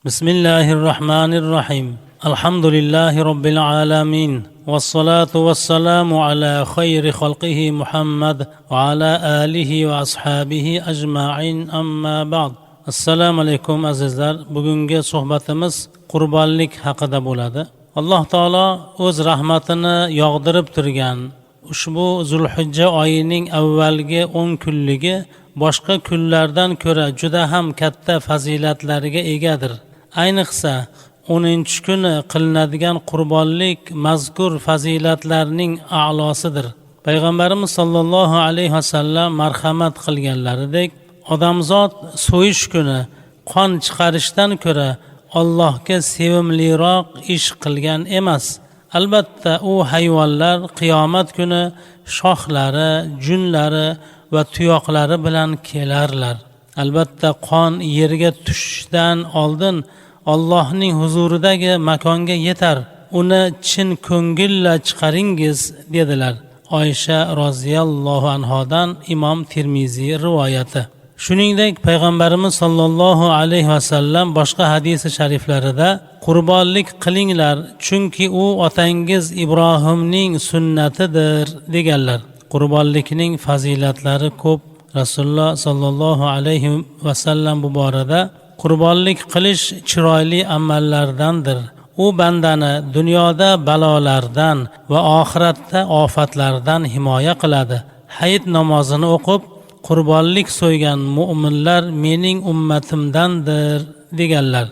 Bismillahir rohmanir rohim. Alhamdulillahi robbil alamin. والصلاة والسلام على خير خلقه محمد وعلى آله وأصحابه أجمعين أما بعد. Assalomu alaykum, azizlar. Bugungi suhbatimiz qurbonlik haqida bo'ladi. Alloh taolo o'z rahmatini yog'dirib turgan ushbu Zulhijja oyining avvalgi 10 kunligi boshqa kunlardan ko'ra juda ham katta fazilatlarga egadir. Ayniqsa, 10 kuni qilinadigan qurbonlik mazkur fazilatlarning a'losidir. Payg'ambarimiz sollallohu alayhi vasallam marhamat qilganlaridek, odamzod so'yish kuni qon chiqarishdan ko'ra Allohga sevimliroq ish qilgan emas. Albatta, u hayvonlar qiyomat kuni shoxlari, junlari va tuyoqlari bilan kelarlar. Albatta, qon yerga tushishdan oldin Allohning huzuridagi makonga yetar. Uni chin ko'ngilla chiqaringiz, dedilar. Oysha roziyallohu anhodan Imom Termiziy rivoyati. Shuningdek, payg'ambarimiz sollallohu alayhi vasallam boshqa hadisi shariflarida: "Qurbonlik qilinglar, chunki u otangiz Ibrohimning sunnatidir", deganlar. Qurbonlikning fazilatlari ko'p. Rasululloh sollallohu alayhi vasallam bu borada: "Qurbonlik qilish chiroyli amallardandir. U bandani dunyoda balolardan va oxiratda ofatlardan himoya qiladi. Hayit namozini o'qib, qurbonlik so'ygan mo'minlar mening ummatimdandir", deganlar.